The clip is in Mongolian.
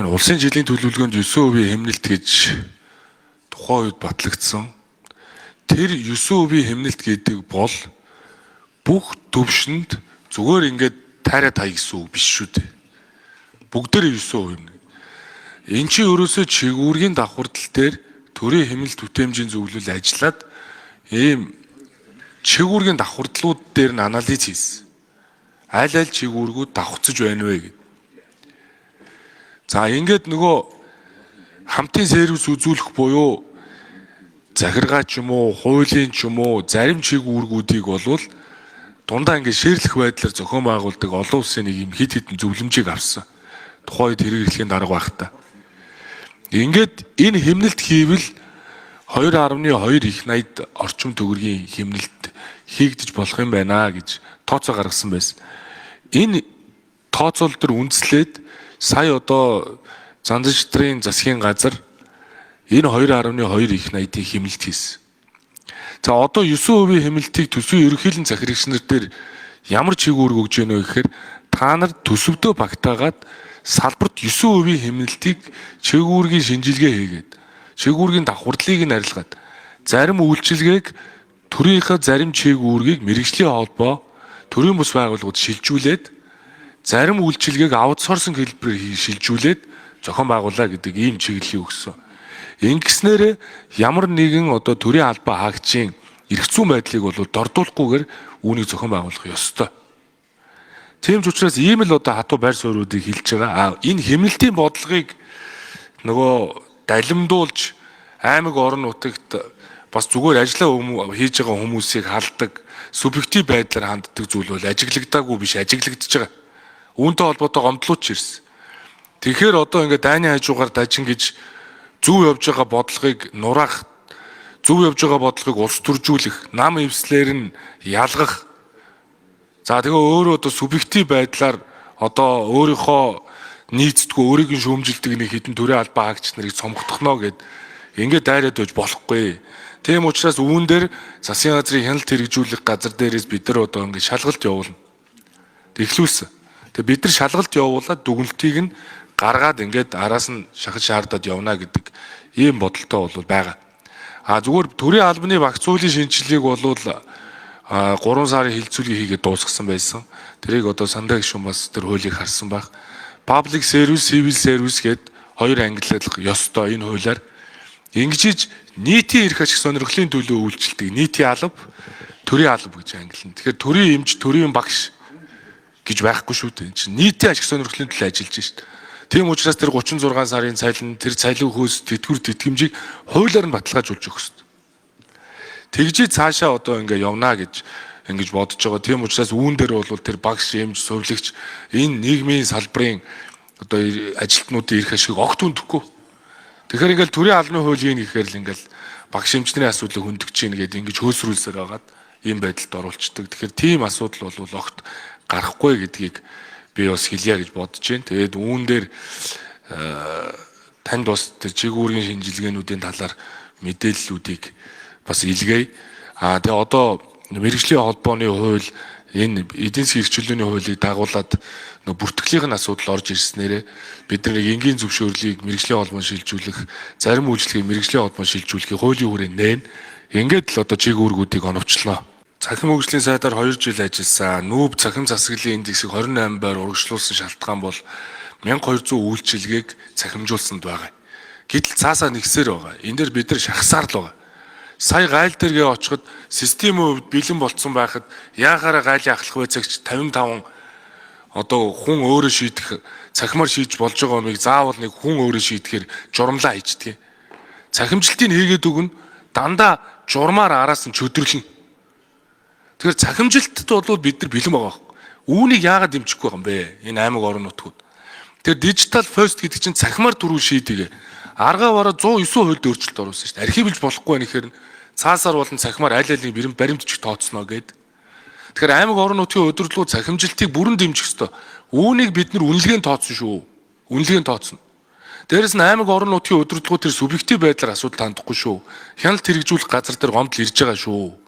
Энэ улсын жилийн төлөвлөгөөнд 9% хэмнэлт гэж тухайн үед батлагдсан. Тэр 9% хэмнэлт гэдэг бол бүх төвшөнд зүгээр ингээд тайраа тай гэсэн үг биш шүү дээ. Бүгдээрээ 9% хэмнэ. Эн чинь ерөөсөө чигүүргийн давхардал дээр төрийн хэмнэлт түтээмжийн зөвлөл ажиллаад ийм чигүүргийн давхардлууд дээр нь анализ хийсэн. Аль аль чигүүргүүд давхцаж байна вэ гэд. За ингээд нөгөө хамтын сервис үзүүлэх буюу захиргаа ч юм уу, хуулийн ч юм уу, зарим чигүүргүүдийг болвол дундаа ингээд ширлэх байдлаар зохион байгуулдаг олон улсын нэг юм хид хідэн зөвлөмжийг авсан. Тухайн үед хэрэг эрхлэхийн дарга байхдаа. Ингээд энэ хэмнэлт хийвэл 2.2 их 80 орчим төгрөгийн хэмнэлт хийгдэж болох юм байна гэж тооцоо гаргасан байсан. Энэ тооцоол төр үндэслээд сая одоо Занданштрын засгийн газар энэ 2.2 их 80-ийн хэмнэлт хийсэн. За одоо 9% хэмнэлтийг төсвийн ерөнхийлөн захирагч нар дээр ямар чиг үүрэг өгж гэнэ вэ гэхээр та нар төсөвдөө багтаагаад салбарт 9% хэмнэлтийг чиг үүргийн шинжилгээ хийгээд чиг үүргийн давхардлыг нь арилгаад зарим үйлчилгээг төрийнхөө зарим чиг үүргийг мэргэжлийн холбоо төрийн бус байгууллагууд шилжүүлээд зарим үйлчилгээг аутсорсинг хэлбэрээр шилжүүлээд зохион байгуулаа гэдэг ийм чиглэлийг өгсөн. Ингэснээр ямар нэгэн одоо төрийн албан хаагчийн эрх зүйн байдлыг бол дордуулахгүйгээр үүнийг зохион байгуулах ёстой. Тийм ч учраас ийм л одоо хатуу байр суурьуудыг хэлж байгаа. А энэ хэмнэлтийн бодлогыг нөгөө далимдуулж аймаг орон нутагт бас зүгээр ажиллаа хийж байгаа хүмүүсийг халдаг субъектив байдлаар ханддаг зүйл бол ажиглагдаагүй биш, ажиглагдаж байгаа. Үүнтэй холбоотой гомдлууд ч ирсэн. Тэгэхээр одоо ингээд дайны хажуугаар дажин гэж зөв явж байгаа бодлогыг нураах, зөв явж байгаа бодлогыг улс төржүүлэх, нам эвслэр нь ялгах. За тэгээ өөрөө одоо субъектив байдлаар одоо өөрийнхөө нийцдэггүй, өөрийг нь шүүмжилдэг нэг хідэн төрийн албан хаагч нарыг цомгдохно гэд ингээд дайраад байж болохгүй. Тийм учраас үүн дээр засгийн газрын хяналт хэрэгжүүлэх газар дээрээс бид нар одоо ингээд шалгалт явуулна. Эхлүүлсэн. Тэгээ бид нар шалгалт явуулаад дүгнэлтийг нь гаргаад ингээд араас нь шахаж шаардаад явна гэдэг ийм бодолтой бол байгаа. А зүгээр төрийн албаны багц хуулийн шинжилгээг болвол 3 сарын хэлэлцүүлгийг хийгээд дуусгасан байсан. Тэрийг одоо сандаа гишүүн бас тэр хуулийг харсан байх. Public service, civil service гээд хоёр ангиллах ёстой энэ хуулиар. Ингэж нийтийн эрх ашиг сонирхлын төлөө үйлчилдэг нийтийн алба, төрийн алба гэж ангилна. Тэгэхээр төрийн эмч, төрийн багш гэж байхгүй шүү дээ. Энэ чинь нийтийн ашиг сонирхлын төлөө ажиллаж шít. Тийм учраас тэр 36 сарын цалин, тэр цалин хөөс, тэтгэвэр тэтгэмжийг хуулиар нь баталгаажуулж өгөх ёстой. Тэгжий цаашаа одоо ингээ явна гэж ингэж бодож байгаа. Тийм учраас үүн дээр бол тэр багш, эмч, сувилагч энэ нийгмийн салбарын одоо ажилтнуудын эрх ашиг огт хүндэхгүй. Тэгэхээр ингээл төрийн албаны хууль хийн гэхээр л ингээл багш эмчнэрийн асуудлыг хөндөгч чинь гэдэг ингэж хөөсрүүлсээр байгаад ийм байдалд оруулцдаг. Тэгэхээр тийм асуудал бол огт гарахгүй гэдгийг би бас хэлье гэж бодож байна. Тэгээд үүн дээр танд бас тэр чиг үүргийн шинжилгээнүүдийн талаар мэдээллүүдийг бас илгээе. Аа тэгээ одоо мэргэжлийн холбооны хууль, энэ эдийн засгийн эрх чөлөөний хуулийг дагуулад нөө бүртгэлийн асуудал орж ирснээрээ бид нар нэг энгийн зөвшөөрлийг мэргэжлийн холбоонд шилжүүлэх, зарим үйлчлэгийг мэргэжлийн холбоонд шилжүүлэхийг хуулийн хүрээнд нээн. Ингээд л одоо чиг үүргүүдийг оновчлоо. Цахим хөгжлийн сайдаар 2 жил ажилласан. Нүүб цахим засаглалын индексийг 28 байр урагшлуулсан шалтгаан бол 1200 үйлчилгээг цахимжуулсанд байгаа. Гэтэл цаасаа нэгсээр байгаа. Энэ дээр бид нар шахсаар л байгаа. Сая гайл дээргээ очиход системийн хувьд бэлэн болцсон байхад яахаараа гайлын ахлах байцаагч 55 одоо хүн өөрөө шийдэх, цахимаар шийдэж болж байгаа юмыг заавал нэг хүн өөрөө шийдэхээр журмлаа хийждэг. Цахимжилтыг хийгээд өгнө, дандаа журмаар араас нь чөдөрлөнө. Тэгэхээр цахимжилтад бол бид нар бэлэн байгаа байхгүй. Үүнийг яагаад дэмжихгүй байгаа юм бэ? Энэ аймаг орон нутгууд. Тэгэхээр digital first гэдэг чинь цахимаар түрүү шийдэгэ. Аргаа бараа 109 хуульд өөрчлөлт оруулсан шүү дээ. Архивлж болохгүй байх гэхээр цаасаар болон цахимаар аль алийн бэрэм баримтчиг тооцноо гэд. Тэгэхээр аймаг орон нутгийн удирдлагууд цахимжилтыг бүрэн дэмжих ёстой. Үүнийг бид нар үнэлгээнд тооцсон шүү. Үнэлгээнд тооцно. Дээрэс нь аймаг орон нутгийн удирдлагууд тэр субъектив байдлаар асуудал хандахгүй шүү. Хяналт хэрэгжүүлэх газар дээр гомдол ирж байгаа шүү.